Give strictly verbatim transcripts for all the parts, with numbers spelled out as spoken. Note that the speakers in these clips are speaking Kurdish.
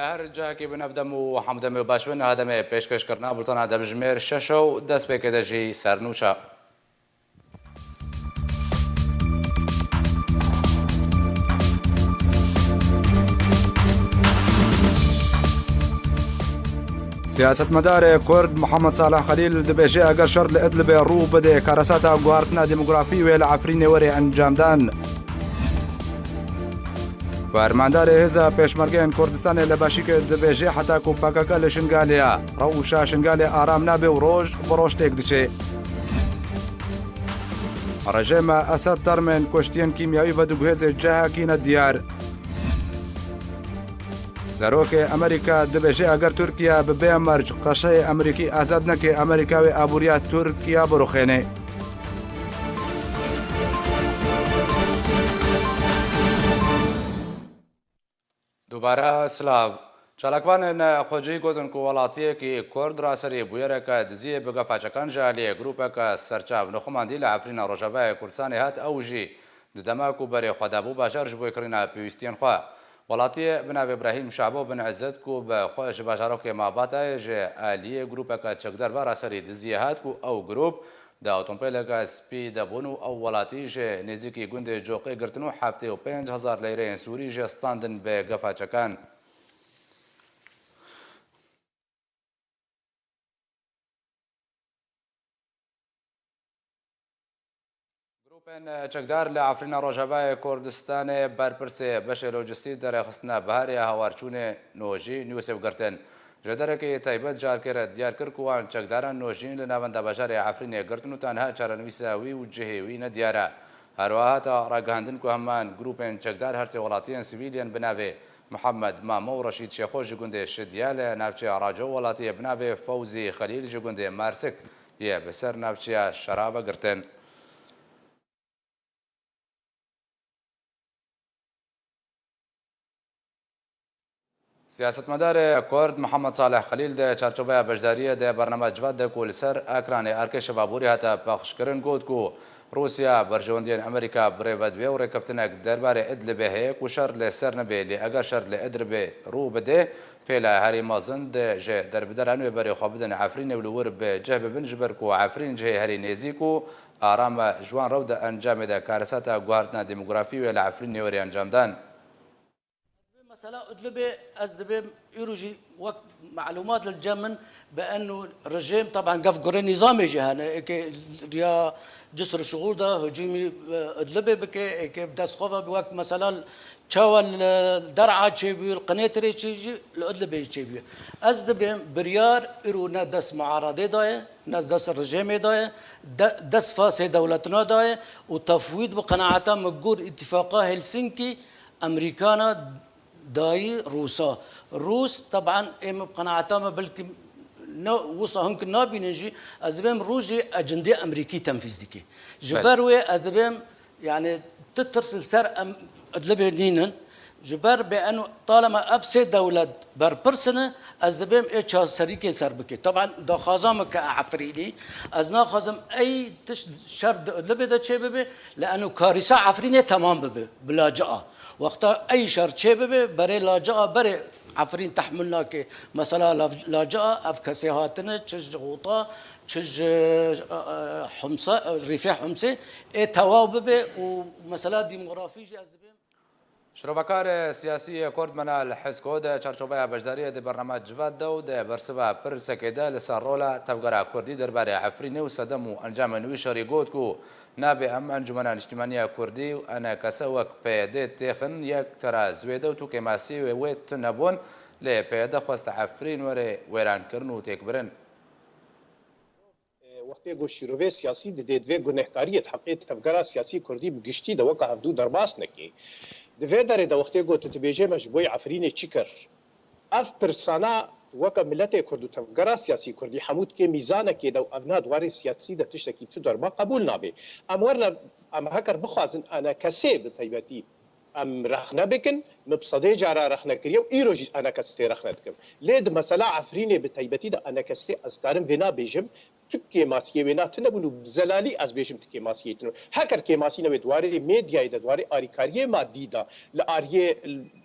Her cihekî bi navdem û hemdemê û baş bin, niha demê pêşkêşkirina bultena demjimêr şeş û destpêkê de jî sernûça. Siyasetmedarê Kurd Muhammed Salih Xelîl dibêje, eger şer li Idlibê rû bide, karesata guhartina demografî wê li Efrînê were encamdan. Fermandarê Hêza Pêşmergeyên Kurdistanê li Beşîkê dibêje, heta ku P K K li Şingalê ye, rewşa Şingalê aram nabe û roj bi roj têk diçe. Rejêma Esed termên kuştiyên kîmyawî vediguhêze cihekî nediyar. Serokê Amerîka dibêje, eger Tirkiye bi bê merc qeşeyê Amerîkî azad neke, Amerîka wê aboriya Tirkiye biruxêne. Dubare silav. Çalakvanên xwecihî gotin ku welatiyekî Kurd raserî bûyereke diziyê bi gefa çekan ji aliyê grûpeke serçav nixumandî li Efrîna Rojavayê Kurdistanê hat, ew jî di dema ku berê xwe dabû bajar ji bo kirîna pêwîstiyên xwe. Welatiyê bi navê Brahîm Şabo bin Izzet ku bi xwe ji bajarokê Mabatayê ji aliyê grûpeke çekdar ve raserî diziyê hat ku ew grûp di otomobileke spî de bûn û ew welatî ji nêzîkî gundê Coqê girtin û heftê û pênc hezar leyreyên sûrî jê standin bi gefa çekan. Grûpên çekdar li Efrîna Rojavayê Kurdistanê berpirsê beşê lojistî derêxistina biharê ya hawarçûnê nojî Newsê girtin. Ji derekê taybet ji alkê re diyar kir ku wan çekdaran nojîn li navenda bajarê Efrînê girtin û tenha çarenivîsa wî û cihê wî nediyar e. Herwiha hate ragihandin ku heman grûpên çekdar her sê welatiyên sivîl yên bi navê Mihemed Mamo û Reşîd Şêxo ji gundê Şidya li navçeya Raco, welatiyê bi navê Fewzî Xelîl ji gundê Marsik yê bi ser navçeya Şera ve girtin. Siyasetmedarê Kurd Mihemed Salih Xelîl di çarçoveya beşdariyê di bernama Civat de ku li ser ekranê Erkê Şeva Borî hate pexşkirin got ku Rûsya berjewendiyên Amerîka bi rê ve dibe û rêkeftinek derbarê Idlibê heye ku şer li ser nebe, lê eger şer li Idlibê rû bide, pêla herî mezin di ji derbideran wê berê xwe bidin Efrînê û li wir bi cih bibin, ji ber ku Efrîn cihê herî nêzîk û aram e, ji wan rew di encamê de karesata guhartina demografî wê li Efrînê were encamdan. Mesela Idlibê ez dibêm îro jî wek malûmat li cem min bi eno rejîm, teben gevgurê nîzamê jî hene. Êkê riya Cisr Şixûr de hicûmî, e, Idlibê bike, êkê bi dest xwe ve wek mesela çawa li Der'a çêbû, li Qinêtirê çêbû, li Idlibê jî çêbû. Ez dibêm biryar îro ne dest muaradê daye, ne dest rejîmê daye, de-, dest fasê dewletina daye û tefwîd bi qenaeta min gor îtîfaqa Helsinkî Amerîkana dayî Rûsa. Rûs, teben ê min bi qenaeta me belkî ne wisa hûn ki nabînin jî, ez dibêm Rûs jî ecindê Amerîkî tenfîz dike. Ji Belê. ber wê ez dibêm, yani, tu tirs li ser em Idlibê nînin. Ji ber bê eno talema ev sê dewlet berpirsine, ez dibêm ê çaserîkê ser bike. Teben daxwaza min ke Efrînî, ez naxwazim ey tişt şer di Idlibê de çêbibe, li eno karîsa Efrînê temam bibe, bi lacia. Wexta ey şer çêbibe, berê lacia, berê Efrîn tehmil nake. Mesela lav-, lacia ev kesê hatine, çi ji Xûta, çi ji, e, e, Humsa, e, Rîfê Humsê, ê tewaw bibe û mesela demografî jî ez dibêm. Şirovekarê siyasî yê Kurd Menal Hisko di çarçoveya beşdariyê di bernama Civat de û di bersiva pirsekê de li ser rola tevgera Kurdî derbarê Efrînê û sedem û encamên wî şerî got ku nabê em Encûmena Niştîmaniya Kurdî û E N K S wek P Y D têxin yek terazûyê de û tu kêmasî wê wê tune bûn, lê P Y D xwest Efrîn were wêrankirin û têkbirin. Wextê ku şîrovê siyasî didê, divê gunehkariyê di heqê tevgera siyasî kurdî bi giştî de weke hevdû derbas neke. Di vê derê de wextê ku tu dibêjê me ji bo Efrînê çi kir? Ev pirsana weke miletê kurd û tevgera siyasî kurdî hemû dikê mîzanekê de û ev na di warê siyasî de tiştekî tu derba qebûl nabe. Em werine, em heker bixwazin E N K S'ê bi taybetî em rexne bikin, min bi sedê cara rexne kiriye û îro jî E N K S'ê rexne dikim. Lê di mesela Efrînê bi taybetî de E N K S'ê ez karim vê nabêjim, tu kêmasiyê wê na tune bûn û bi zelalî ez bêjim tu kêmasiyê tune. Heker kêmasî nebe di warê medyayê de, di warê arîkariyê madî de, li ariyê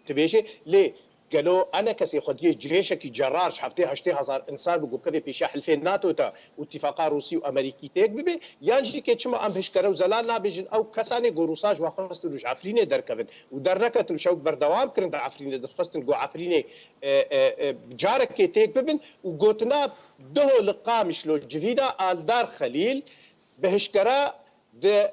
dibêje, lê Gelo ENKSê xwediyê cihêşekî cerar ji heftê heştê hezar insan bi ku bikeve pêşiya hilfê NATO de û îtîfaqa Rûsî û Amerîkî têk bibe, yan jî kê çima em hişkere û zelal nabêjin, ew kesanê ku Rûsa ji wan xwestin û ji Efrînê derkevin û derneketin û şewk berdewam kirin di Efrînê de, dixwestin ku Efrînê, e, e, e, carekê têk bibin û gotina Duho li Qamişlo, Civîna Aldar Xelîl, bi hişkera di,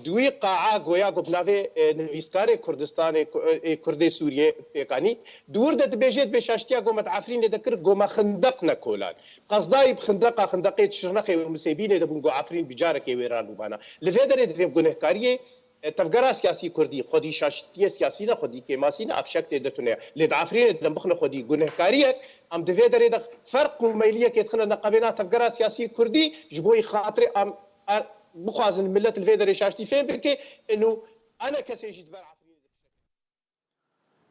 di wî qaa goya ku bi navê, e, nivîskarê Kurdistanê, ku, e, Kurdê Sûriyê pêk anî, di wir de dibêje, dibê şaştiya ku me di Efrînê de kir, ku me xindeq nekolan. Qezdayî bi xindeqa, xindeqê Şirnexê û Misêbînê de bûn, ku Efrîn bi carekê wêran bû bana. Li vê derê di vê gunehkariyê, e, tevgera siyasî kurdî, xwedî şaştiyê siyasî ne, xwedî kêmasî ne, ev şek tê de tune ye. Lê di Efrînê de em bixine xwedî gunehkariyek, em di vê derê de ferq û meyliyekê dixine neqebê na tevgera siyasî kurdî, ji bo yî xatirê em, em bixwazin millet li vê derê şaştî fêm bike, inu ENKSê jî di ber Efrînê de.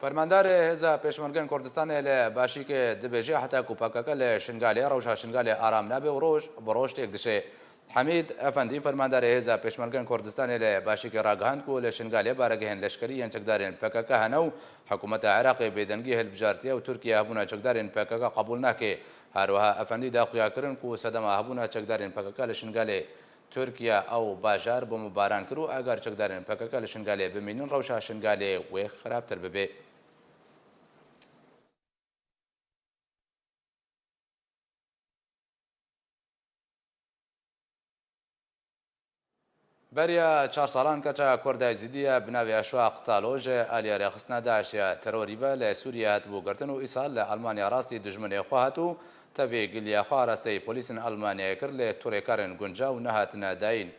Fermandarê Hêza Pêşmergên Kurdistanê li Başîkê dibêje, heta ku P K K li Şingalê, rewşa Şingalê aram nabe û roj bi roj têk dişê. Hemîd Efendî, fermandarê Hêza Pêşmergên Kurdistanê li Başîkê ragihand ku li Şingalê baregehên leşkerî yên çekdarên P K K hene û hikûmeta Iraqê bêdengî hilbijartiye û Tirkiye hebûna çekdarên P K K qebûl nake. Her wiha Efendî daxuya kirin ku sedema hebûna çekdarên P K K li Şingalê, Tirkiye ew bajar bombebaran kir û eger çekdarên P K K li Şingalê bimînin, rewşa Şingalê wê xirabtir bibe. Beriya çar salan keça Kurda Êzîdî ye bi navê Eşwaq Talo ji aliyê rêxistina DAIŞê ya terorî ve li Sûriyê hatibû girtin û îsal li Almanya rastî dijminê xwe hat û tevî giliya xwe arasteyî polîsên Almanyayê kir, lê torêkarên guncaw nehatine dayîn.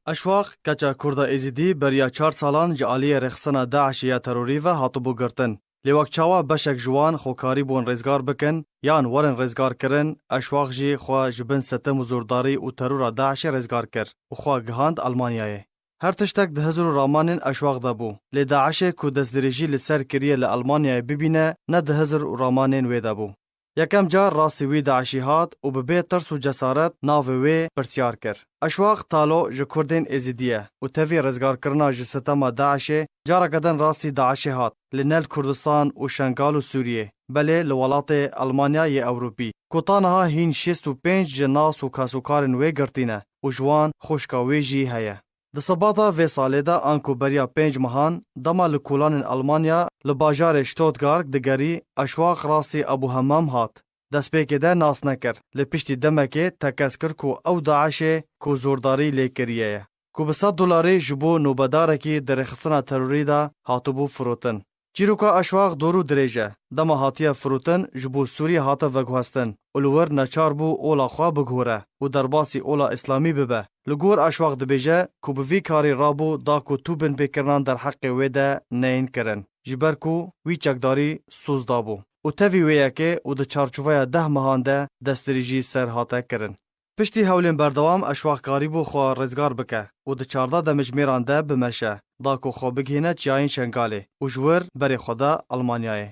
Eşwaq, keça Kurda Êzîdî, beriya çar salan ji aliyê rêxistina DAIŞê ya terorî ve hatibû girtin. Lê wek çawa beşek ji wan xwe karîbûn rêzgar bikin yan werin rêzgarkirin, Eşwaq jî xwe ji bin sitim û zordarî û terora DAIŞê rêzgar kir û xwe gihand Almanyayê. Her tiştek di hizir û ramanên Eşwaq de bû, lê DAIŞê ku destdirêjî li ser kiriye li Almanyayê bibîne, ne di hizir û ramanên wê de bû. Yekem car rastî wî DAIŞî hat û bi bê tirs û cesaret navê wê pirsiyar kir. Eşwaq Talo ji Kurdên Êzidî ye û tevî rêzgarkirina ji sitema DAIŞê careke din rastî DAIŞê hat, lê ne li Kurdistan û Şengal û Sûriyê, belê li welatê Elmanya yê Ewropî, ku ta niha hîn şêst û pênc ji nas û kasûkarên wê girtî ne û ji wan xwişka wê jî heye. Di sebata vê salê de anku beriya pênc mehan, dema li kolanên Elmanya li bajarê Stuttgart digerî, Eşwaq rastî Ebû Hemam hat. Destpêkê de nas nekir, lê piştî demekê tekez kir ku ew DAIŞê ku zordarî lê kiriye ye, ku bi sed dolarî ji bo nobedarekî di rêxistina terorî de hatibû firotin. Çîroka Eşwaq dor û dirêj e. Dema hatiye firotin, ji bo Sûriyê hate veguhestin û li wir neçar bû ola xwe biguhore û derbasî ola îslamî bibe. Li gor Eşwaq dibêje ku bi vî karî rabû da ku tu binpêkirinan derheqê wê de neyên kirin, ji ber ku wî çekdarî soz dabû û tevî wê yekê û di çarçoveya deh mehan de destdirêjî ser hate kirin. Piştî hewlên berdewam Eşwaq karîbû xwe rêzgar bike û di çardeh demjimêran de bimeşe, da ku xwe bigihîne çiyayên Şengalê û ji wir berê xwe da Elmanyayê.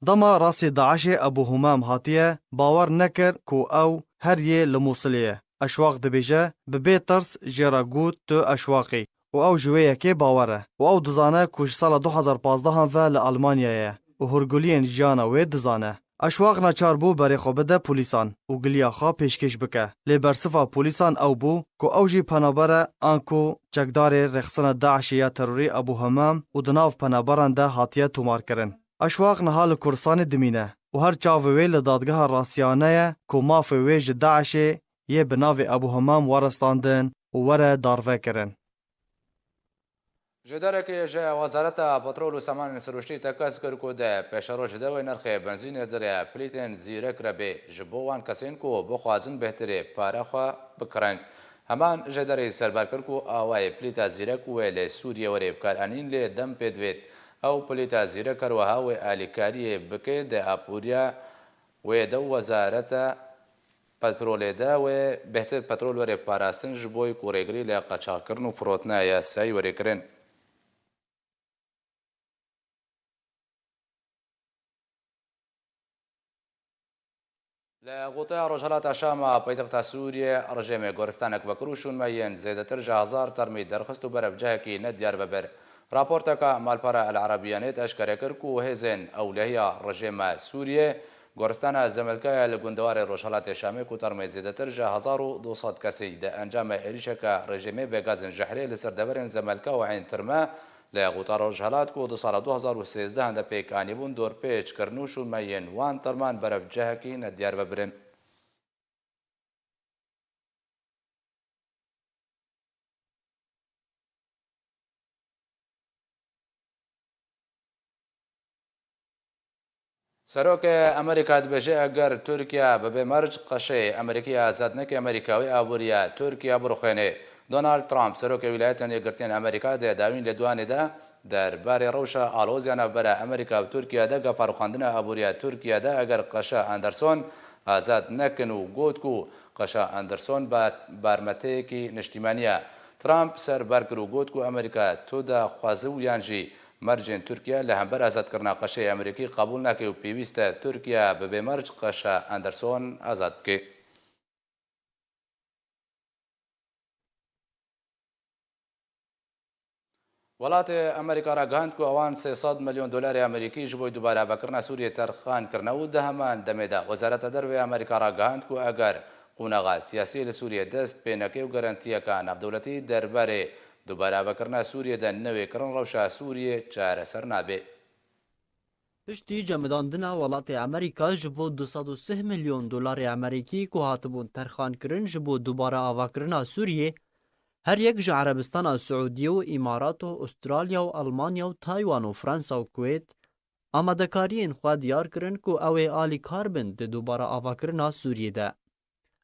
Dema rastî DAIŞê Ebû Humam hatiye, bawer nekir ku ew her yê li Mûsilê ye. Eşwaq dibêje, bi bê tirs jê re got, tu Eşwaq î. Û ew ji wê yekê bawer e. Û ew dizane ku ji sala du hezar pazdeh ve li Almanyayê ye û hûrguliyên jiyana wê dizane. Eşwaq neçar bû berê xwe bide polîsan û giliya xwe pêşkêş bike. Lê bersiva polîsan ew bû ku ew jî penaber e, anku çekdarê rêxistina DAIŞê ya terorî Ebû Hemam û di nav penaberan de hatiye tomarkirin. Eşwaq niha li Kurdistanê dimîne û her çavê wê li dadgeha rastiyane ye ku mafê wê ji DAIŞê yê bi navê Ebû Hemam weristandin û were darvekirin. Jêderekê ji Wezareta Petrol û Samanên Sirûştî tekez kir ku di pêşerojê de wê nirxê benzînê di rêya plîtên zîrek re bê ji bo wan kesên ku bixwazin bêhtirê pare xwe bikirin. Heman jêderê serbar kir ku awayê plîta zîrek wê li Sûriyê were bikaranîn, lê dem pê divêt ew plîta zîrek her wiha wê alîkariyê bike di apûriya wê de û Wezareta Petrolê de wê bêhtir petrol were parastin ji bo ku rêgirî li qeçaxkirin û firotina yasayî were kirin. Li Xûteya Rojhilata Şam a paytexta Sûriyê rejêmê goristanek vekir û şûnmeyên zêdetir ji hezar termî derxist û berevcehekî nediyar vebir. Raporteke Malpera El Erebiya Net eşkere kir ku hêzên ewlehiya rejîma Sûriyê goristana Zemelkayê li gundewarê rojhilatê Şamê ku termê zêdetir ji hezar û du sed kesî di encama êrîşeke rejîmê bi gazên jehrê li ser deverên Zemelka û Eyn Tirme li Quta Rojhilat ku di sala du hezar û sêzdeh de pêk anîbûn dorpêç kirin û şûmeyên wan terman berev cihekî nediyar ve birin. Serokê Amerîka dibêje, eger Tirkiye bi bê merc qeşeyê Amerîkî azad neke, Amerîka wê aboriya Tirkiye biruxêne. Donald Trump, Serokê Wîlayetên Yekgirtiyên Amerîka, di dawîn lêdwanê de derbarê rewşa aloziya navbera Amerîka û Tirkiye de gefa rûxandina aboriya Tirkiye de eger qeşa Anderson azad nekin û got ku qeşa Anderson ba-, barmeteyekî niştîmanî ye. Trump ser ber kir û got ku Amerîka tu daxwaziw yan jî mercên Tirkiye li hember azadkirina qeşeyê Amerîkî qebûl nake û pêwîst e Tirkiye bi bê merc qeşa Anderson azad bike. Welatê Amerîka ragihand ku ewan sê sed milyon dolarê Amerîkî ji bo dubare avakirina Sûriyê terxan kirine û di heman demê de Wezareta Derve ya Amerîka ragihand ku eger qonaxa siyasî li Sûriyê dest pê neke û garantiyeke navdewletî derbarê dubare avakirina Sûriyê de newê kirin, rewşa Sûriyê çareser nabe. Piştî cemidandina welatê Amerîka ji bo du sed û sih milyon dolarê Amerîkî ku hatibûn terxankirin ji bo dubare avakirina Sûriyê, her yek ji Erebistana Siûdiyê û Îmarat û Ustralya û Elmanya û Taywan û Fransa û Kuwêt amadekariyên xwe diyar kirin ku ew ê alîkar bin di dubare avakirina Sûriyê de.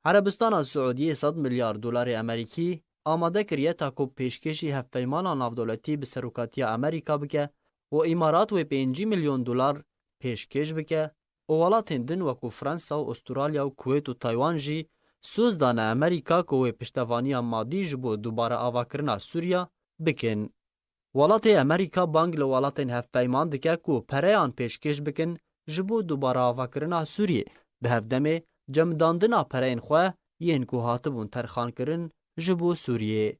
Erebistana Siûdiyê sed milyar dolarê Amerîkî amade kiriye ta ku pêşkêşî hevpeymana navdewletî bi serokatiya Amerîka bike û Îmarat wê pêncî milyon dolar pêşkêş bike û welatên din wekû Fransa û Ustûralya û Kuwêt û Taywan jî soz dane Amerîka ku wê piştevaniya madî ji bo dubare avakirina Sûriya bikin. Welatê Amerîka bang li welatên hevpeyman dike ku pereyan pêşkêş bikin ji bo dubare avakirina Sûriyê, di hevdemê cemidandina pereyên xwe yên ku hatibûn terxankirin ji bo Sûriyê.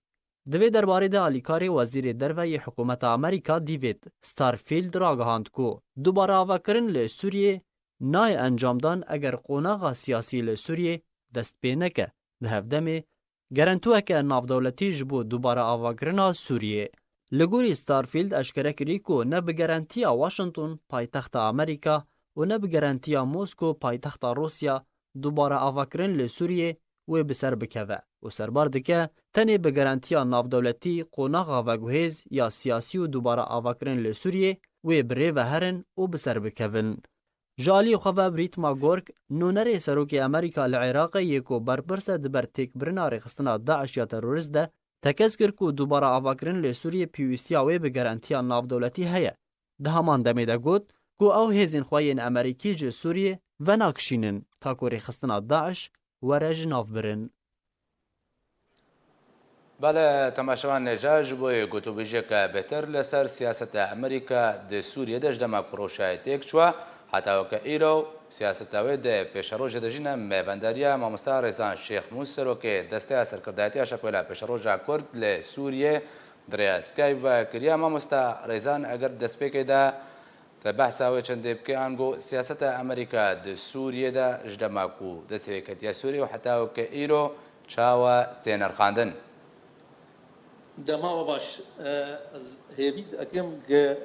Di vê derbarê de alîkarê Wezîrê Derve yê Hikûmeta Amerîka David Starfield ragihand ku dubare avakirin li Sûriyê nayê encamdan eger qonaxa siyasî li Sûriyê dest pê neke, di hevdemê gerantûyeke navdewletî ji bo dubare avakirina Sûriyê. Li gorî Starfield eşkere kirî ku ne bi gerentiya Washington, paytexta Amerîka, û ne bi gerentiya Mosko, paytexta Rûsya, dubare avakirin li Sûriyê wê bi ser bikeve û serbar dike tenê bi gerentiya navdewletî qonaxa veguhêz ya siyasî û dubare avakirin li Sûriyê wê bi rê ve herin û bi ser bikevin. Ji aliyê xwe ve Brît Magork, nûnerê Serokê Amerîka li Iraqê yê ku berpirs e di ber têkbirina rêxistina DAIŞ ya terorîst de, tekez kir ku dubare avakirin li Sûriyê pêwîstiya wê bi gerentiya navdewletî heye. Di heman demê de got ku ew hêzên xwe yên Amerîkî ji Sûriyê venakişînin, ta ku rêxistina DAIŞ were ji nav birin. Belê, temaşevan, nêca ji bo yê gotûbêjeke bêhtir li ser siyaseta Amerîka di Sûriyê de ji dema ku rewşa têk çûye heta weke îro, siyaseta wê di pêşerojê de jî ne. Me vendariya mamosta Rêzan Şêxmûs, serokê Desteya Serkirdayetiya Şepêla Pêşeroja Kurd li Sûriyê, di rêya Skype ve kiriye. Mamosta Rêzan, eger destpêkê de te behsa wê çendê bikî, ango siyaseta Amerîka di Sûriyê de ji dema ku destê wê ketiye Sûriyê û heta weke îro çawa tê nirxandin? Dema we baş. E, ez hêvî dikim ku, e,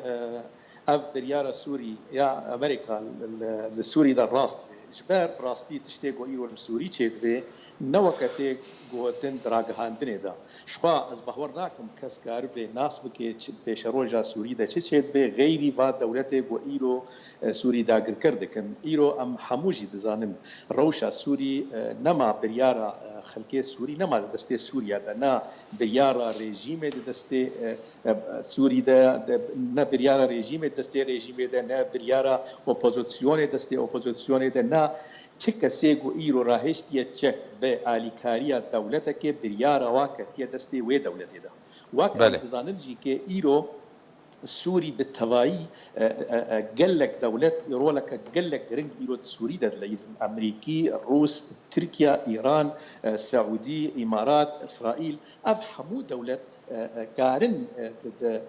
ev biryara Sûrî ya Amerîka li, li, li Sûrî de rast be. Ji ber rastî tiştê ku îro li Sûrî çêdibe, ne weke tê gotin di ragihandinê de. Ji xwe ez bawer nakim kes karibe nas bike çi pêşeroja Sûrî de çi çêdibe, xeyrî va dewletê ku îro, e, Sûrî dagirker dikin. Îro em hemû jî dizanin rewşa Sûrî, e, nema biryara, e, xelkê Sûrî, nema di destê Sûriya de, ne biryara rejîmê di destê, e, e, Sûrî de, de, ne biryara rejîmê di destê rejîmê de, ne biryara opozisyonê destê opozisyonê de, ne çi kesê ku îro rahiştiye çek bi alîkariya dewletekê biryara wa ketiye destê wê dewletê de. Wek em Belê. dizanin jî ke îro Sûrî bi tevayî, e, e, e, gelek dewlet, roleke gelek giring îro di Sûrî de dileyîzin. Amerîkî, Rûs, Tirkiye, Îran, e, Seûdî, Îmarat, Îsraîl, ev hemû dewlet e, e, karin, e, di, di,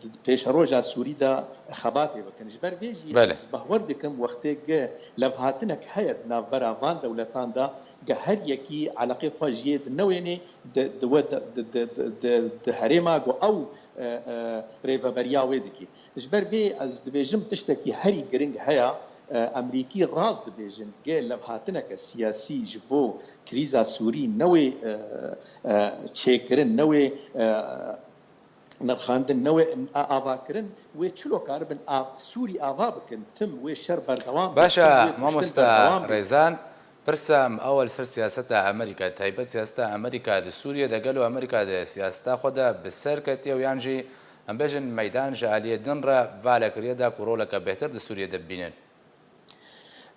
di pêşeroja Sûrî de xebatê bikin. Ji ber vê jî Belê. ez bahwer dikim, wextê ge levhatinek heye di navbera van dewletan de, ge her yekî eleqê xwe jiyê di newênê di, di, we de, di, di, di, di, di herêma ku ew, e, e, rêveberiya wê dikî. Ji ber vê ez dibêjim tiştekî herî giring heye, e, Emerîkî rast dibêjin, ge levhatineke siyasî ji bo krîza Sûrî newê, e, e, çêkirin, newê, e, nirxandin, newê a-, avakirin, wê çilo karibin av-, Sûrî ava bikin, tim wê şer berdewam be, Baş e, tim wê kuştin mamosta berdewam be. Rêzan, pirsa min ew li ser siyaseta Amerîka, taybet siyaseta Amerîka di Sûriyê de, gelo Amerîka di siyaseta xwe de bi ser ketiye û yan jî, em bêjin, meydan ji aliyê din re vale kiriye da ku roleke bêhtir di Sûriyê de bibînin?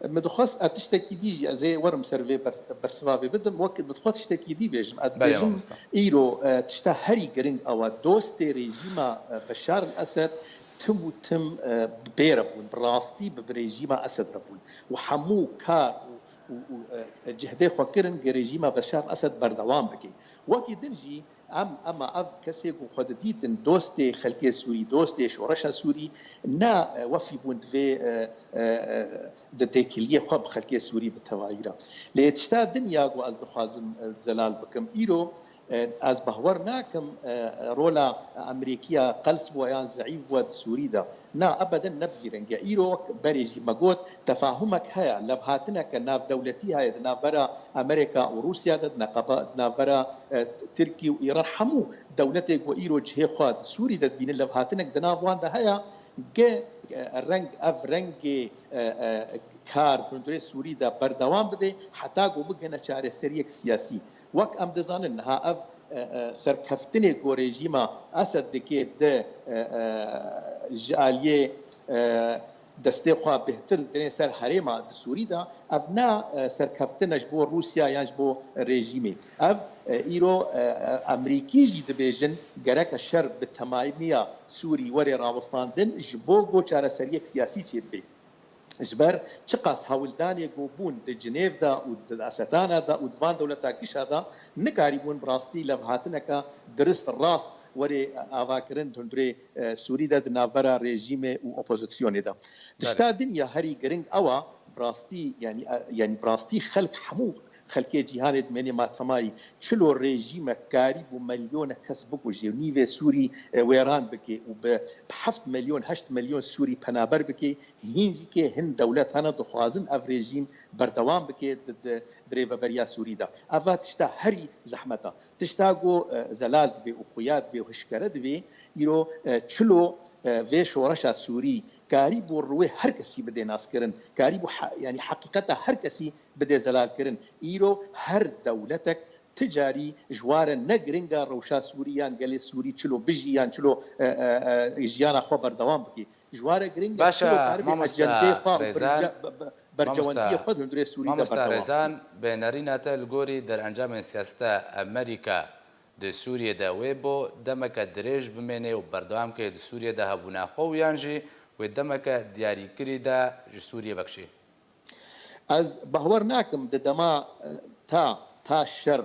Min dixwest ez tiştekî dî jî, ez ê werim ser vê ber-, bersiva vê bidim. Wek min dixwest tiştekî dî bêjim. Ez Belê, dibêjim, mamosta. îro, e, tişta herî giring ew e. Dostê rejîma, e, Beşar el-Esed tim û tim, e, bi bê re bûn. Bi rastî bi, bi rejîma Esed re bûn. Û hemû kar û, û, û, e, cihdê xwe kirin ku rejîma Beşar el-Esed berdewam bike. Wekî din jî Em, ema ev kesê ku xwe didîtin dostê xelkê Sûrî, dostê şoreşa Sûrî, ne, e, wefî bûn divê, e, e, e, di têkiliyê xwe bi xelkê Sûrî bi tevayî re. Lê tişta din ya ku ez dixwazim, e, zelal bikim. Îro, e, ez bahwer nakim, e, rola Amerîkiya qels bû yan zeîf bû di Sûrî de. Na, ebeden ne bi vî rengî. Îro wek berê jî me got, tefahumek heye, levhatineke navdewletî heye di navbera Amerîka û Rûsya de, di neqaba-, di navbera, e, Tirkî û Îran, hemû dewletê ku îro cihê xwe di Sûrî de dibînin, levhatinek di nav wan de heye, ge, e, reng, ev rengê, e, e, kar di hundirê Sûrî de berdewam bibe, heta ku bigihine çareseriyek siyasî. Wek em dizanin, niha ev, e, e, serkeftinê ku rejîma Esed dike di, e, e, ji aliyê, e, destê xwe bêhtir dine ser herêma di Sûrî de, ev ne, e, serkeftine ji bo Rûsya yan ji bo rejîmê. Ev, e, îro, e, e, Emerîkî jî dibêjin, gereke şer bi temamiya Sûrî were rawestandin ji bo ku çareseriyek siyasî çêbibe. Ji ber çiqas hewldanê ku bûn di Cinêv de û di Asetana de û di van dewleta gişa de, nikarîbûn bi rastî levhatineka dirist, rast were avakirin di hundirê, e, Sûrî de di navbera rejîmê û opozisyonê de. Tişta Belê. din ya herî giring ew a, bi rastî, yanî, e, yanî bi rastî xelk, hemû xelkê cîhanê dimênê matemayî, çilo rejîmek karîbû milyonek kes bikuje û nîvê Sûrî, e, wêran bike û bi, bi heft milyon, heşt milyon Sûrî penaber bike, hîn jî kê hin dewlet hene dixwazin ev rejîm berdewam bike di, di, di rêveberiya Sûrî de. Eva tişta herî zehmet a. Tişta ku, e, zelal dibe û xuya dibe û hişkere dibe, îro, e, çilo, e, vê şoreşa Sûrî karîbû riwê her kesî bidê naskirin, karîbû he-, yanî heqîqeta her kesî bidê zelalkirin. Îro her dewletek ti carî ji wa re ne giring e rewşa Sûrî yan gelê Sûrî çilo bijî yan çilo, e, e, e, jiyana xwe berdewam bike. Ji wa re giring e Baş e, çilo karibe mamosta ecendê xwe û Rêzan, birca-, be-, be-, bercewendiyê mamosta, xwe di hundirê Sûrî de mamosta berdewam Rêzan, bê nerîna te li gorî derencamên siyaseta Amerîka di Sûriyê de wê bo demeke dirêj bimêne û berdewam ke di Sûriyê de hebûna xwe û yan jî wê demeke diyarîkirî de ji Sûriyê vekişî? Ez bahwer nakim di dema, e, ta, ta şer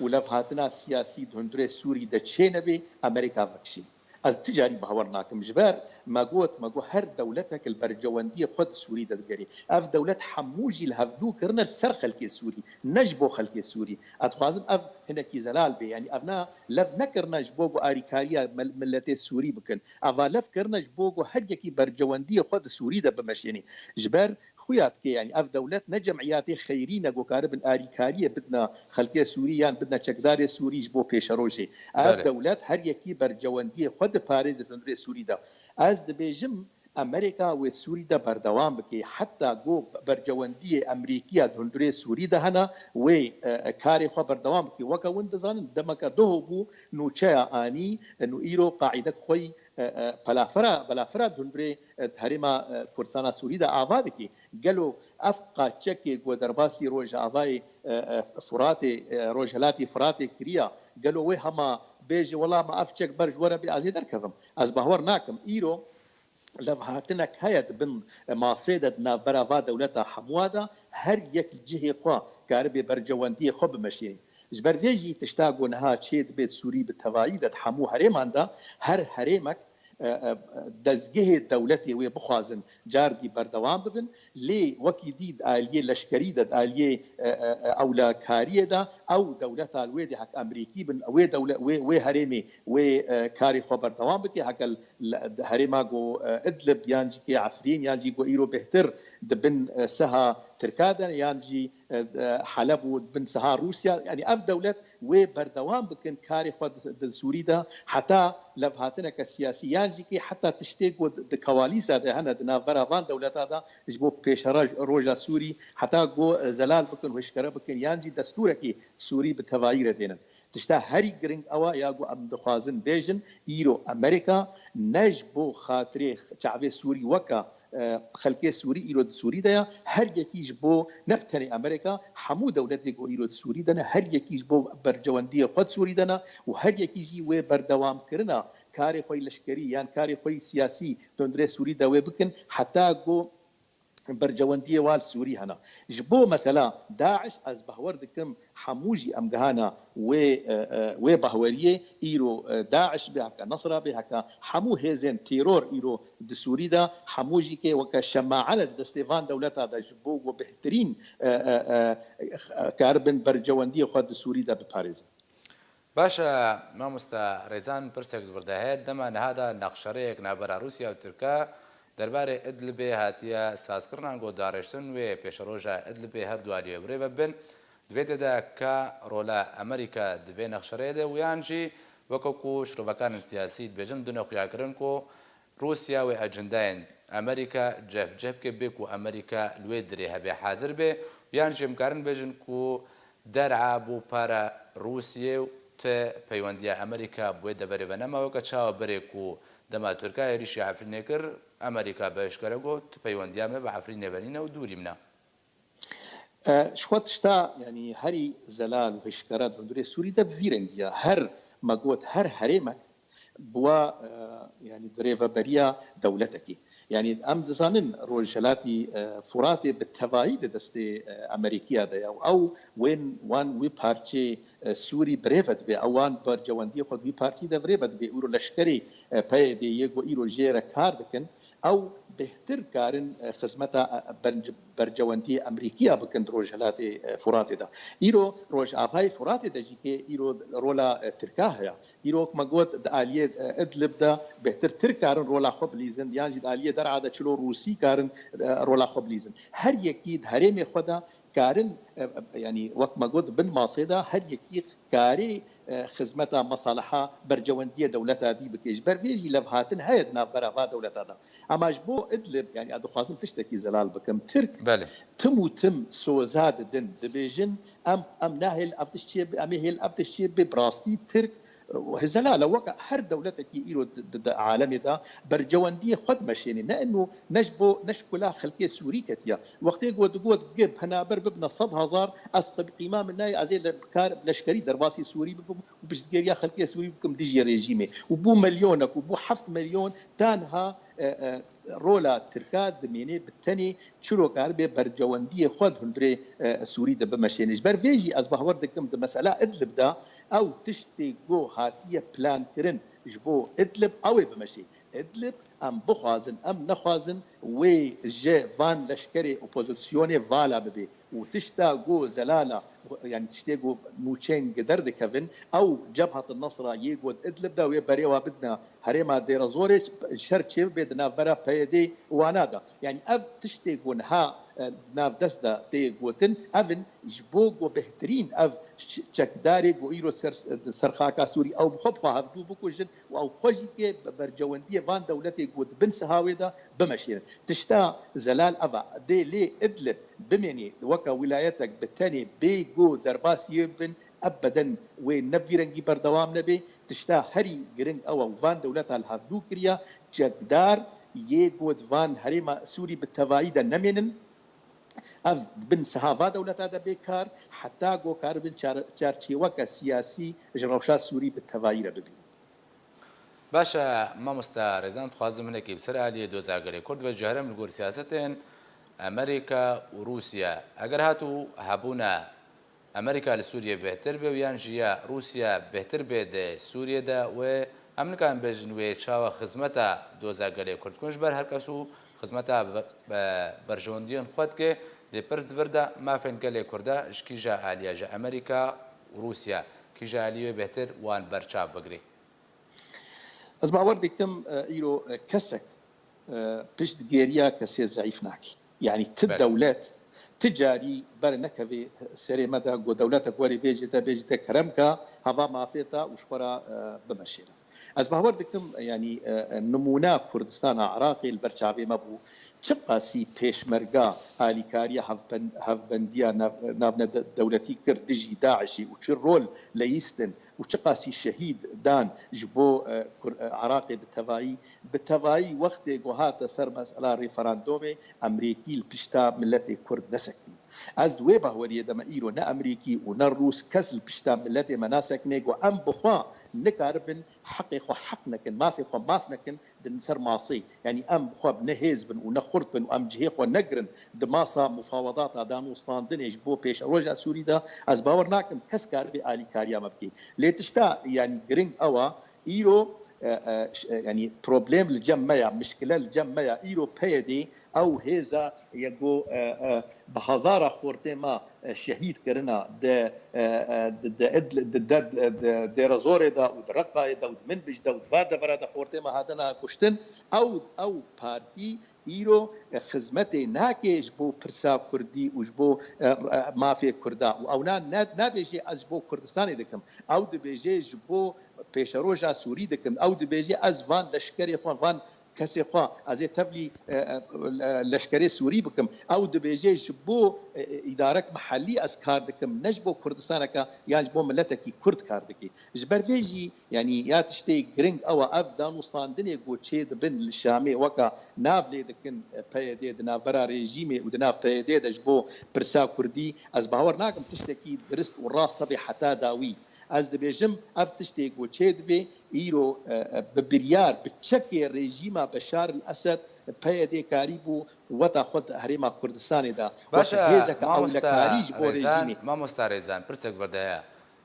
û levhatina siyasî di hundirê Sûrî de çênebê, Amerîka vekişî. Ez ti carî bahwer nakim. Ji ber me got, me got her dewletek li bercewendiyê xwe di Sûrî de digerê. Ev dewlet hemû jî li hevdû kirine li ser xelkê Sûrî, ne ji bo xelkê Sûrî. Ez dixwazim ev hinekî zelal bê. Yanî ev na lev nekirine ji bo ku arîkariya mil-, miletê Sûrî bikin. Eva lev kirine ji bo ku her yekî bercewendiyê xwe di Sûrî de bimeşênî. Ji ber xuya dike, yanî ev dewlet ne cemiyatê xeyrî ne ku karibin arîkariyê bidina xelkê Sûrî yan bidina çekdarê Sûrî ji bo pêşerojê. Ev Belê. dewlet her yekî bercewendiyê xwe diparê di hundirê Sûrî de. Ez dibêjim, Amerîka wê Sûrî de berdewam bike. Heta ku bercewendiyê Amerîkiya di hundirê Sûrî de hene, wê, e, e, karê xwe berdewam bike. Weke hûn dizanin, demeke doho bû, nûçeya anî, e, nû îro qaîdek xwe yî, e, e, pelafira, belafira di hundirê, e, di herêma, e, Kurdistana Sûrî de ava dike. Gelo ev qaçekê ku derbasî Rojavayê, e, e, Furatê, e, Rojhelatî Furatê kiriya, gelo wê hema bêje, wela me ev çek ber ji we re bê, ez ê derkevim? Ez bahwer nakim. Îro levhatinek heye di bin masê de, di navbera va dewleta hemûa de, her yek li cihê xwe karibe bercewendiyê xwe bimeşînî. Ji ber vê jî tişta ku niha çê dibe di Sûrî bi tevayî de di hemû herêman de, her herêmek, e, e, dezgehê dewletê wê bixwazin cardî berdewam bibin. Lê wekî dî di aliyê leşkerî de, di aliyê, e, e, e, ewlekariyê de, ew dewleta li wê dê hek Amerîkî bin, wê dewle-, wê, wê herêmê wê, e, karê xwe berdewam bike, heke li, li, di herêma ku, e, Idlib yan jî kê Efrîn yan jî ku îro bêhtir di bin, e, seha Tirka de yan jî, e, e, Heleb û di bin seha Rûsya, yanî ev dewlet wê berdewam bikin karê xwe di, di Sûrî de heta levhatineke siyasî yan jî kê heta tiştê ku di, di kewalîsa de hene di navbera van dewleta de ji bo pêşeroja Sûrî heta ku, e, zelal bikin, hişkere bikin yan jî destûrekî Sûrî bi tevayî re dênin. Tişta herî giring ew e ya ku em dixwazin bêjin, îro Amerîka ne ji bo xatirê çavê Sûrî weke, e, xelkê Sûrî îro di Sûrî de ya, her yekî ji bo, ne bi tenê Amerîka, hemû dewletê ku îro di Sûrî de ne, her yekî ji bo bercewendiyê xwe di Sûrî de ne û her yekî jî wê berdewamkirina karê xwe yî leşkerî yan karê xwe yî siyasî di hundirê Sûrî de wê bikin, heta ku bercewendiyê wa li Sûrî hene. Ji bo mesela DAIŞ, ez bahwer dikim hemû jî em gihana wê, e, e, wê bahweriyê, îro, e, DAIŞ bê, heke Nesra bê, heke hemû hêzên teror îro di Sûrî de, hemû jî kê weke şemae ne di destê van dewleta de ji bo ku bêhtirîn, e, e, e, karibin bercewendiyê xwe di Sûrî de biparêzin. Baş e, mamoste Rêzan, pirsek di vir de heye. Dema niha de nexşereyek navbera Rûsya û Tirka derbarê Idlibê hatiye sazkirina ku darêştin wê pêşeroja Idlibê her du aliyê bi rê ve bin. Di vê tê de ka rola Amerîka di vê nexşereyê de û yan jî weke ku şirovekarên siyasî dibêjin, dune xuyakirin ku Rûsya wê ecendayên Amerîka cih bi cih bike, bê ku Amerîka li wê dirê hebe hazir be, yan jî em karin bêjin ku der'a bo para Rûsiyê û ti peywendiya Amerîka bi wê deverê ve nema, weke çawa berê ku dema Tirka êrîşî Efrînê kir, Amerîka bi eşkere got, ti peywendiya me bi Efrînê ve nîne û dûrî min e. E, ji xwe tişta, yanî herî zelal û hişkere di hundirê Sûrî de bi vî rengî ye. Her, me got, her herêmek bi wa, e, yanî di rêveberiya dewletekî. Yanî em dizanin Rojhelatî, e, Furatê bi tevayî di destê, e, Amerîkiya de ye û ew wên, wan wî parçê, e, Sûrî bi rê ve dibe. Ew wan bercewendiyê xwe di wî parçî de bi rê ve dibe. Îro leşkerê, e, P Y D'yê ku îro jê re kar dikin, ew bêhtir karin, e, xizmeta, e, berc-, bercewendiyê Amerîkiya bikin di Rojhelatê, e, Furatê de. Îro Rojavayê Furatê de jî kê îro rola, e, Tirka heye. Îro wek me got di aliyê, e, Idlib de bêhtir Tirk karin rola xwe bilîzin, yan jî di aliyê der'a de çilo Rûsî karin, e, rola xwe bilîzin. Her yekî di herêmê xwe de karin, e, e, yanî wek me got di bin masê de her yekî karê, e, xizmeta mesaliha bercewendiyê dewleta dî bike. Ji ber vê jî levhatin heye di navbera va dewleta de. Ama ji bo Idlib, yanî ez dixwazim tiştekî zelal bikim. Tirk Belê. tim û tim soza didin, dibêjin, em, em nahêl ev tişt çê bi, em ê hêl ev tişt çê bi, bi rastî Tirk, e, zelal e, weke her dewletekî îro di, di, di alemê de bercewendiyê xwe dimeşênê. Ne ino, ne ji bo, ne ji kula xelkê Sûrî ketiye. Wextê ku digot, gi penaber bibine sed hezar, ez qe-, qîma min nayê, ez ê le-, kar leşkerî derbasî Sûrî bibim û piştgiriya xelkê Sûrî bikim dijî rejîmê. Û bû milyonek û bû heft milyon, ta niha, e, e, rola Tirka dimêne bi tenê çiro karibe bercewendiyê xwe di hundirê, e, Sûrî de bimeşêne. Ji ber vê jî ez bahwer dikim di mesela Idlib de ew tiştê ku hatiye plankirin ji bo Idlib ew ê bimeşê. Idlib, em bixwazin, em nexwazin, wê ji van leşkerê opozisyonê vala bibe û tişta ku zelala, yanî tiştê ku nûçeyên gider dikevin, ew Cebhat Nesra yê got Idlib de wê berê wa bidine herêma Dêrezorê, şer çêbibe di navbera P Y D wana de. Yanî ev tiştê ku niha, e, di nav dest de tê gotin, ev in ji bo ku bêhtirîn ev ç-, çekdarê ku îro ser, ser xaka Sûrî ew bi xwe bi xwe hevdû bikujin û ew xwe jî kê bercewendiyê van dewletê ku di bin siha wê de bimeşêrin. Tişta zelal ev e. Dê lê Idlib bimênê weke wîlayetek bi tenê bê ku derbasî wê bibin, ebeden wê ne vî rengî berdewam nebe. Tişta herî giring ew e û van dewleta li hevdû kiriye, çekdar yê ku di van herêma Sûrî bi tevayî de nemênin. Ev di bin siha va dewleta de bê kar, heta ku karibin çar-, çarçêweke siyasî ji rewşa Sûrî bi tevayî re bibînin. Baş e, mamoste Rêzan, dixwazim hinekî bi ser aliyê doza gelê Kurd ve, ji herim li gor siyasetên Amerîka û Rûsya. Eger hatû hebûna Amerîka li Sûriyê bêhtir be û yan jî ya Rûsya bêhtir bê di Sûriyê de wê em nikarin bêjin wê çawa xizmeta doza gelê Kurd dikin ji ber her kes û xizmeta be-, be-, berjewendiyên xwe dike. Lê pirs di vir de mafên gelê Kurda ji kîja aliya ji Amerîka û Rûsya kîja aliyê wê bêhtir wan berçav bigirî? Ez bawer dikim, e, îro, e, kesek, e, piştgêriya kesê zeîf nake. Yanî ti Belê. dewlet, ti carî ber nekeve serê me de, ku dewletek werê bêjê te, bêjê te kerem ke, heva mafê te û ji xwe re, e, bimeşêne. Ez bawer dikim, yanî, e, e, nimûna Kurdistana Iraqê li ber çavê me bû. Çiqasî pêşmerga alîkariya hevpen-, hevbendiya nav-, navne de-, dewletî kir dijî DAIŞê û çi rol leyîstin û çiqasî şehîd dan ji bo, e, Kur-, e, Iraqê bi tevayî, bi tevayî wextê ku hate ser mesela referandumê, Emrîkî li pişta miletê Kurd nesekî. Ez di wê bahweriyê de me îro ne Emrîkî û ne Rûs kes li pişta miletê me nasekine ku em bi xwe nikaribin heqê xwe heq nekin, mafê xwe maf nekin, di ser masê. Yanî em bi xwe ne hêz bin û ne xurt bin û em cihê xwe negirin di masa mufawedata danûstandinê ji bo pêşeroja Sûrî de, ez bawer nakim kes karibe alîkariya me bike. Lê tişta, yanî, giring ew e, îro, e, e, ş-, e, yanî, problem li cem me ya, mişkile li cem me ya, îro P Y D ew hêza ye ku, e, e, bi hezara xortê me, e, şehîd kirina di, e, e, di, di Idl-, di, di, di, di Dêrezorê de û di Reqayê de û di Minbij de û di va devera de xortê me hatine kuştin. Ew, ew partî îro, e, xizmetê nake ji bo pirsa Kurdî û ji bo, e, e, mafê Kurda. Û ew na-, ne-, nabêje ez ji bo Kurdistanê dikim. Ew dibêje ji bo pêşeroja Sûrî dikim. Ew dibêje ez van leşkerê xwe, van kesê xwe, ez ê tevlî, e, e, leşkerê Sûrî bikim. Ew dibêje ji bo, e, e, îdarek mehellî ez kar dikim, ne ji bo Kurdistaneke yan ji bo miletekî Kurd kar dike. Ji ber vê jî, yanî, ya tiştê giring ew e, ev danûstandinê ku çê dibin li Şamê weke nav lê dikin, e, P Y D di navbera rejîmê û di nav P Y D de ji bo pirsa Kurdî, ez bawer nakim tiştekî dirist û rast hebe heta dawî. Ez dibêjim, ev tiştê ku çê dibe, îro, e, e, bi biryar, bi çekê rejîma Beşar el Esed, P Y D karîbû weta xwe di Herêma Kurdistanê de Baş weke e, hêzeke mamosta ewlekarî ji bo Rêzan, rejîmê. Mamosta Rêzan, pirsek vir de heye.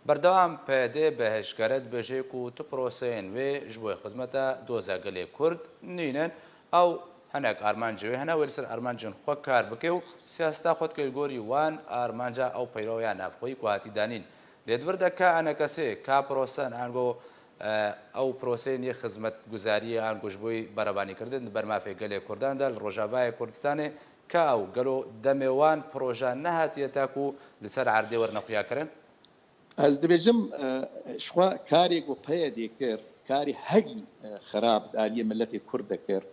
Berdewam P Y D bi eşkere dibêje ku tu proseyên wê ji bo xizmeta doza gelê Kurd nînin. Ew hinek armancê wê hene, wê li ser armancên xwe kar bike û siyaseta xwe dike li gorî wan armanca ew peyroya navxweyî ku hatî danîn. Lê di vir de ka enekesê, ka prosen, ango, e, ew proseyên yê xizmetguzariyê, ango ji bo yî berevanîkirdin di ber mafê gelê Kurdan de li Rojavayê Kurdistanê, ka ew gelo demê wan proje nehatiye ta ku li ser erdê werine xuyakirin? Ez dibêjim, e, ji xwe karê ku P Y D kir, karê herî, e, xirab di aliyê miletê Kurd de kir.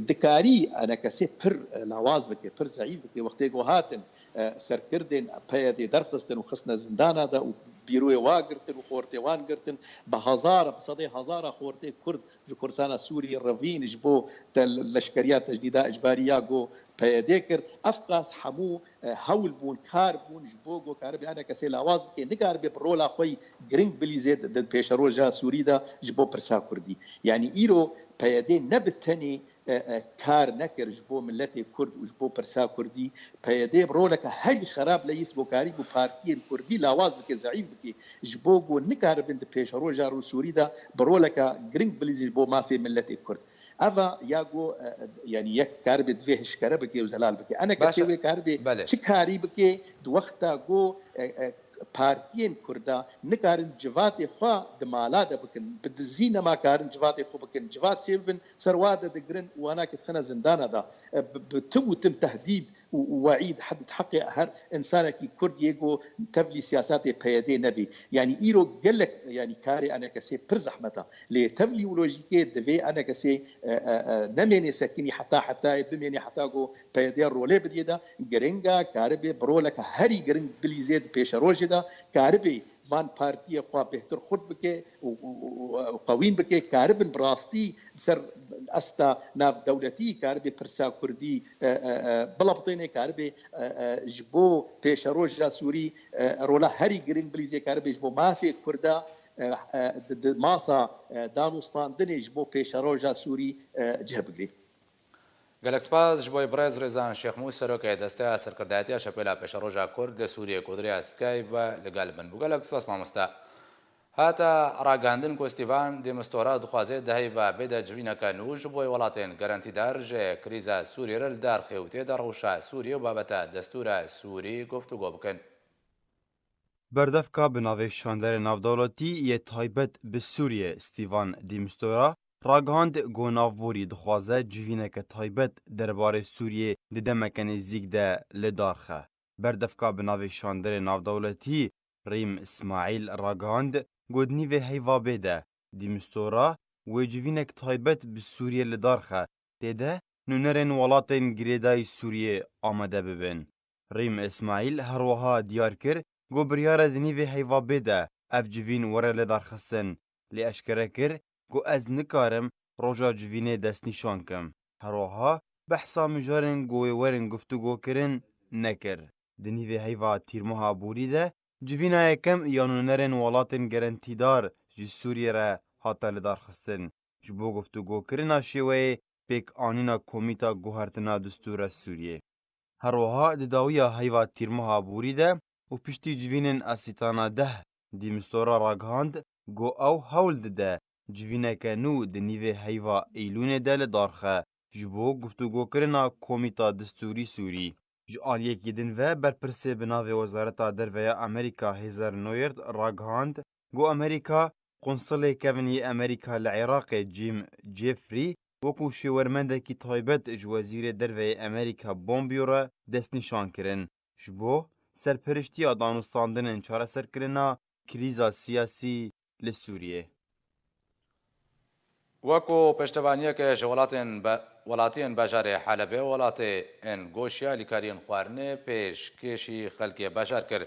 Dikarî enekesê pir, e, lawaz bike, pir zeîf bike. Wextê ku hatin, e, serkirdên P Y D derxistin û xistine zindana de û bîroyê wa girtin û xortê wan girtin, bi hezara, bi sedê hezara xortê Kurd ji Kurdistana Sûrî revîn ji bo te-, leşkeriya tecnîda icbarî ya ku P Y D kir. Ev qas hemû, e, hewl bûn, kar bûn ji bo ku karibe enekesê lawaz bike, nikaribe bi rola xwe yî giring bilîzê di, di pêşeroja Sûrî de ji bo pirsa Kurdî. Yanî îro P Y D ne bi tenê, e, e, kar nekir ji bo miletê Kurd û ji bo pirsa Kurdî. P Y D bi roleke herî xerab leyîst ku karîbû partiyên Kurdî lawaz bike, zeîf bike, ji bo ku nikaribin di pêşeroja Rû-, Sûrî de bi roleke giring bilîzin ji bo mafê miletê Kurd. Eva ya ku, e, e, yanî yek karibe divê hişkere bike û zelal bike. Ene kesê Baş e. wê karibe Belê. çi karî bike di wexta ku, e, e, partiyên Kurda nikarin civatê xwe di mala de bikin, bi dizî nema karin civatê xwe bikin, civat çê bibin, ser wa de digirin û wana ke dixine zindana de, e, bi, bi tim û tim tehdîd û, û weîd hed-, heqê her insanekî Kurd yê ku tevlî siyasatê P Y D nebî. Yanî îro gelek, yanî karê enekesê pir zehmet e. Lê tevlî û lojîkê divê enekesê, e, e, e, nemênê sekinî heta hetayê, bimênê heta ku P Y D rolê bidiyê de, giring e, karibe bi roleke herî giring bilîzê di pêşerojê de, karibe van partiyê xwe bêhtir xurt bike û, û, û, û qewîn bike, karibin bi rastî di ser asta navdewletî, karibe pirsa Kurdî, e, e, e, bilapitêne, karibe, e, e, ji bo pêşeroja Sûrî, e, rola herî giring bilîzê, karibe ji bo mafê Kurda, e, e, di, di masa, e, danûstandinê ji bo pêşeroja Sûrî, e, cih bigirî. Gelek spas ji bo birêz Rêzan Şêxmûs, serokê Desteya Serkirdayetiya Şepêla Pêşeroja Kurd li Sûriyê ku di rêya Skype ve li gel min bû. Gelek spas mamoste. Hate ragihandin ku Stîvan de Mistura dixwaze di heyva bê de civîneke nû ji bo welatên gerentîdar ji krîza Sûriyê re li dar xe û tê de rewşa Sûriyê û babeta destûra Sûrî guftûgo bikin. Berdevka bi navê Şanderê Navdewletî yê taybet bi Sûriyê, Stîvan de Mistura, ragihand ku navborî dixwaze civîneke taybet derbarê Sûriyê di demeke nêzîk de li dar xe. Berdevka bi navê Şanderê Navdewletî Rîm Îsmaîl ragihand ku di nîvê heyva bê de de Mistura wê civînek taybet bi Sûriyê li dar xe, tê de nûnerên welatên girêdayî Sûriyê amade bibin. Rîm Îsmaîl her wiha diyar kir ku biryar e di nîvê heyva bê de ev civîn were lidarxistin, lê eşkere kir ku ez nikarim roja civînê destnîşan kim. Her wiha behsa mijarên ku wê werin guftûgokirin nekir. Di nîvê heyva tîrmeha borî de civîna yekem ya nûnerên welatên gerentîdar ji Sûriyê re hate lidarxistin, ji bo guftûgokirina şêweyê pêkanîna Komîta Guhertina Distûra Sûriyê. Her wiha di dawiya heyva tîrmeha borî de û piştî civînên Asîtana deh de Mistura ragihand ku ew hewl dide civîneke nû di nîvê heyva Îlûnê de li dar xe, ji bo guftûgokirina Komîta Distûrî Sûrî. Ji aliyekî din ve berpirsê bi navê Wezareta Derve ya Amerîka Heather Nauert ragihand ku Amerîka Qunsilê Kevin yê Amerîka li Iraqê Jim Jeffrey wekî şêwermendekî taybet ji Wezîrê Derve yê Amerîka Pompeo re destnîşan kirin, ji bo serperiştiya danûstandinên çareserkirina krîza siyasî li Sûriyê. Wekî piştevaniyeke ji welatên be-, welatiyên bajarê Helebê, welatê Engoşya alîkariyên xwarinê pêşkêşî xelkê bajar kir.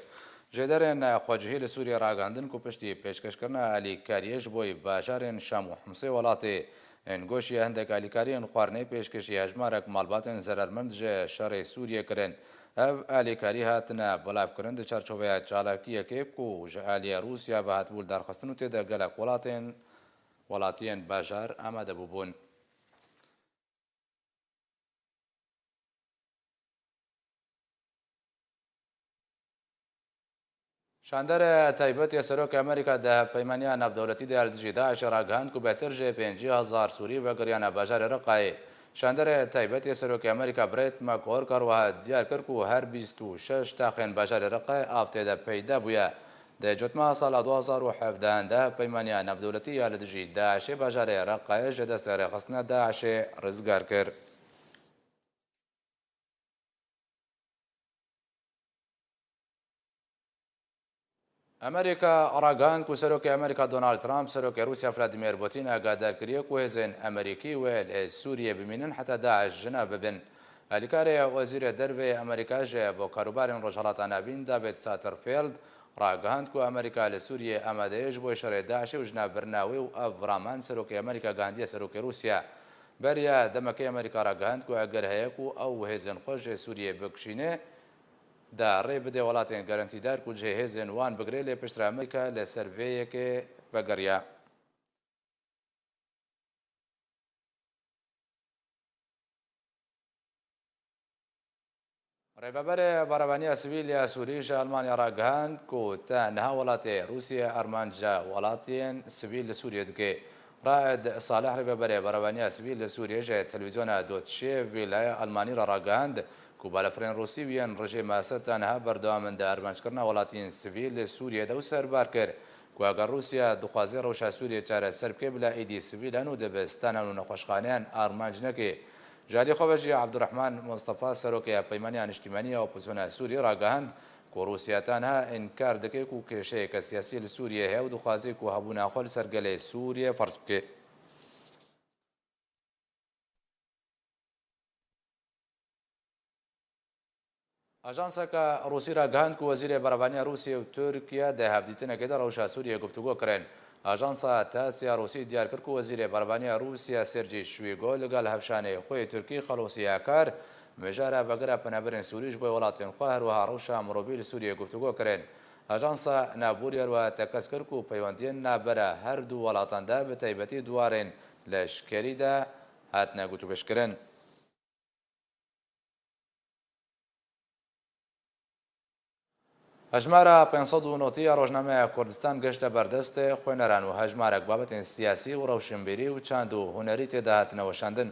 Jêderên xwecihî li Sûriyê ragihandin ku piştî pêşkêşkirina alîkariyê ji bo bajarên Şam û Himsê welatê Engoşya hindek alîkariyên xwarinê pêşkêşî hejmarek malbatên zerermend ji şerê Sûriyê kirin. Ev alîkarî hatine belavkirin di çarçoveya çalakiyekê ku ji aliyê Rûsya ve hatibû lidarxistin û tê de gelek welatên, welatiyên bajar amade bûbûn. Şandere taybet ya Serokê Amerîka di hevpeymaniya navdewletî de ya li dijî DAIŞê ragihand ku bêhtir ji pêncî hezar Sûrî vegiriyane bajarê Reqayê. Şandere taybet ya Serokê Amerîka Brett McGurk her wiha diyar kir ku her bîst û şeş taxên bajarê Reqayê av tê de peyda bûye. Di cotmeha sala du hezar û hevdeh de hevpeymaniya navdewletî ya li dijî DAIŞê bajarê Reqayê ji destê rêxistina DAIŞê rizgar kir. Amerîka ragihand ku Serokê Amerîka Donald Trump Serokê Rûsya Vladimir Putin agahdar kiriye ku hêzên Amerîkî wê li Sûriyê bimînin heta DAIŞ ji nav bibin. Alîkarê Wezîrê Derve yê Amerîka ji bo karûbarên Rojhilata Navîn David Satterfield ragihand ku Amerîka li Sûriyê amade ye ji bo şerê DAIŞê û ji nav birina wê û ev raman Serokê Amerîka gihandiye Serokê Rûsya. Beriya demekê Amerîka ragihand ku eger heye ku ew hêzên xwe ji Sûriyê bikişîne, da rê bide welatên gerentîdar ku cihê hêzên wan bigire, lê piştre Amerîka li ser vê yekê vegeriya. Rêveberê Berevaniya Sivîl ya Sûrî ji Almanya ragihand ku te niha welatê Rûsiyê armanca welatiyên sivîl li Sûriyê dike. Raed Salih, rêveberê Berevaniya Sivîl li Sûriyê ji televîzyona Deutsche Welle ya Almanî re ragihand ku balafirên Rûsî û yên rejîma Esed ta niha berdewam in di armancekirina welatiyên sivîl li Sûriyê de û serbar kir ku eger Rûsya dixwaze rewşa Sûriyê çareser bike, bila êdî sivîlan û dibistanan û nexweşxaneyan armanc neke. Ji alî xwe ve jî Abdurrahman Mustafa, serokê Hevpeymaniya Niştimanî ya Opozisyona Sûrî ragihand ku Rûsya ta niha înkar dike ku kêşeyeke siyasî li Sûriyê heye û dixwaze ku hebûna xwe li ser gelê Sûriyê ferz bike. Ajanseke Rûsî ragihand ku Wezîrê Berevaniya Rûsiyê û Tirkiye di hevdîtinekê de rewşa Sûriyê guftûgo kirin. Ajansa TASS ya Rûsî diyar kir ku Wezîrê Berevaniya Rûsya Sergî Şwîgo li gel hevşanê xwe yê Tirkî Xelosî Akar mijara vegera penaberên Sûrî ji bo welatên xwe, her wiha rewşa mirovî li Sûriyê guftûgo kirin. Ajansa navborî her wiha tekez kir ku peywendiyên navbera her du welatan de bi taybetî di warên leşkerî de hatine gotûbêjkirin. Hejmara pênc sed û notî ya Rojnameya Kurdistan gehişte ber destê xwêneran û hejmarek babetên siyasî û rewşenbîrî û çand û hunerî tê de hatine weşandin.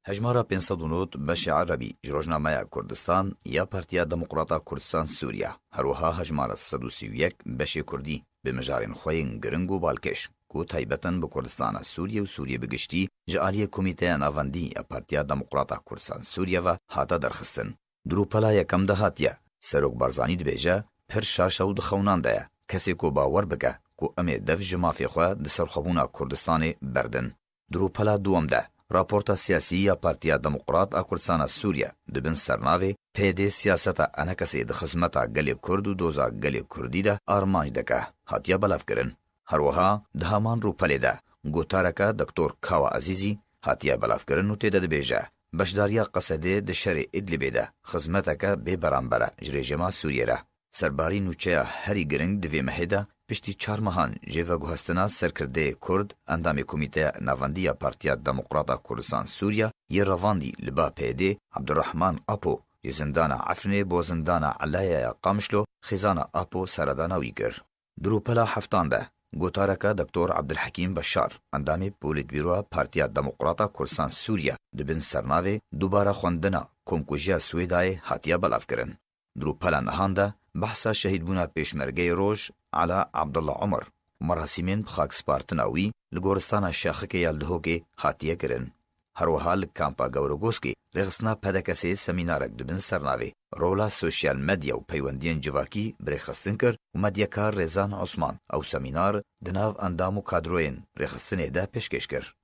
Hejmara pênc sed û nod beşê erebî ji Rojnameya Kurdistan ya Partiya Demokrata Kurdistan Sûriye, her wiha hejmara sed û sî û yek beşê kurdî bi mijarên xwe yên giring û balkêş ku taybet in bi Kurdistana Sûriye û Sûriye bi giştî ji aliyê Komîteya Navendî ya Partiya Demokrata Kurdistan Sûriye ve hate derxistin. Di rûpela yekem de hatiye, Serok Barzanî dibêje, pir şaş e û di xewnan de ye. Kesê ku bawer bike ku em ê dev ji mafê xwe di serxwebûna Kurdistanê berdin. Di rûpela duwem de, raporta siyasî ya Partiya Demokrat a Kurdistana Sûriye di bin sernavê P D siyaseta enekesê di xizmeta gelê Kurd û doza gelê Kurdî de armanc dike, hatiye belavkirin. Her wiha di heman rûpelê de gotareke Doktor Kawa Ezîzî hatiye belavkirin û tê de dibêje, beşdariya Qesedê di şerê Idlibê de xizmeteke bêberamber e ji rejîma Sûriyê re. Serbarî nûçeya herî giring di vê mehê de piştî çar mehan jê veguhestina serkirdeyê Kurd, endamê Komîteya Navendî ya Partiya Demokrata Kurdistan Sûriye yê revandî li ba P D, Abdurrahman Apo, ji zindana Efrînê bo zindana Elaya ya Qamişlo xêzana Apo seredana wî kir. Di rûpela heftan de, gotareke Doktor Abdulhekîm Beşar, endamê Polîtbîroya Partiya Demokrata Kurdistan Sûriye, di bin sernavê dubare xwendina komkujiya Swêdayê hatiye belavkirin. Di rûpela nihan de behsa şehîdbûna pêşmergeyê roj Ela Abdullah Omer û merasîmên bi xak spartina wî li goristana Şaxikê ya li Dihokê hatiye kirin. Her wiha li kampa Gewregoskê rêxistina P D K S'ê semînarek di bin sernavê Rola Sosyal Medya û Peywendiyên Civakî bi rêxistin kir û medyakar Rêzan Osman ew semînar di nav endam û kadroyên rêxistinê de pêşkêş kir.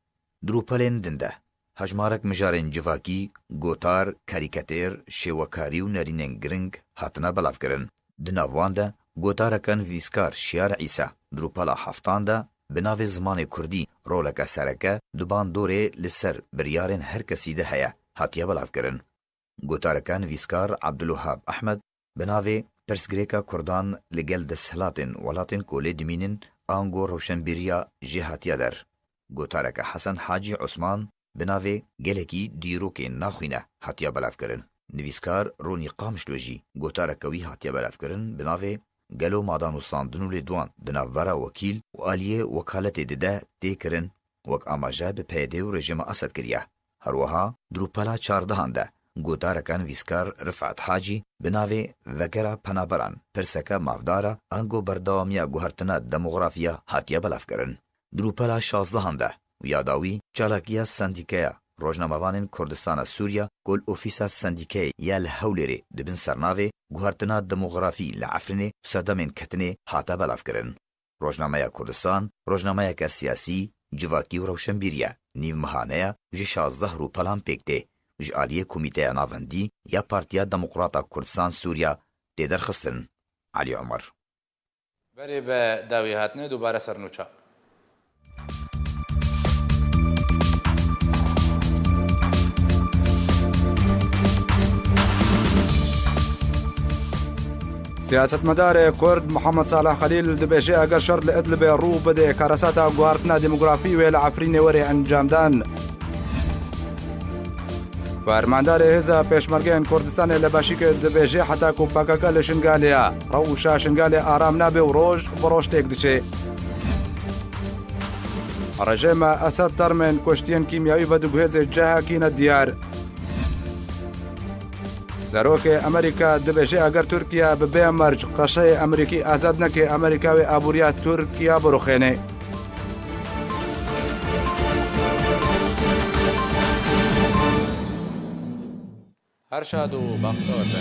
Di rûpelên din de hejmarek mijarên civakî, gotar, karîketêr, şêwekarî û nerînên giring hatine belavkirin. Di nav wan de gotareke nivîskar Şiyar Îsa di rûpela heftan de bi navê Zimanê Kurdî roleke sereke di bandorê li ser biryarên her kesî de heye hatiye belavkirin. Gotareke nivîskar Abdulwehab Ehmed bi navê Pirsgirêka Kurdan li gel desthilatên welatên ku lê dimînin ango rewşenbîriya jê hatiye der. Gotareke Hesen Hacî Osman bi navê Gelekî dîrokê naxwîne hatiye belavkirin. Nivîskar Ronî Qamişlo jî gotareke wî hatiye belavkirin bi navê Gelo madanûstandin û lêdwan di navbera wekîl û aliyê wekaletê dide tê kirin, wek amaje bi P Y D û rejîma Esed kiriye. Her wiha di rûpela çardehan de gotareke nivîskar Rifet Hacî bi navê Vegera penaberan pirseke mafdar e, ango berdewamiya guhertina demografiya hatiye belavkirin. Di rûpela şazdehan de û ya dawî çalakiya Sendîkeya Rojnamevanên Kurdistana Sûriye ku li Ofîsa Sendîkeyê ya li Hewlêrê di bin sernavê Guhertina Demografî li Efrînê û Sedemên Ketinê hate belavkirin. Rojnameya Kurdistan, rojnameyeke siyasî, civakî û rewşenbîrî ye. Nîv mehane ye, ji şazdeh rûpelan pêk tê. Ji aliyê Komîteya Navendî ya Partiya Demokrata Kurdistan Sûriye tê derxistin. Elî Omer. Berê bi dawî hatine dubare ser nûça. Siyasetmedarê Kurd Muhammed Salih Xelîl dibêje, eger şer li Idlibê rû bide, karesata guhartina demografî wê li Efrînê were encamdan. Fermandarê Hêza Pêşmergeyên Kurdistanê li Beşîkê dibêje, heta ku P K K li Şingalê ye, rewşa Şingalê aram nabe û roj bi roj têk diçe. Rejîma Esed termên kuştiyên kîmyawî vediguhêze cihekî nediyar. Serokê Amerîka dibêje, eger Tirkiye bi bê merc qeşeyê Amerîkî azad neke, Amerîka wê aboriya Tirkiye biruxêne. Her şad û bextewar be.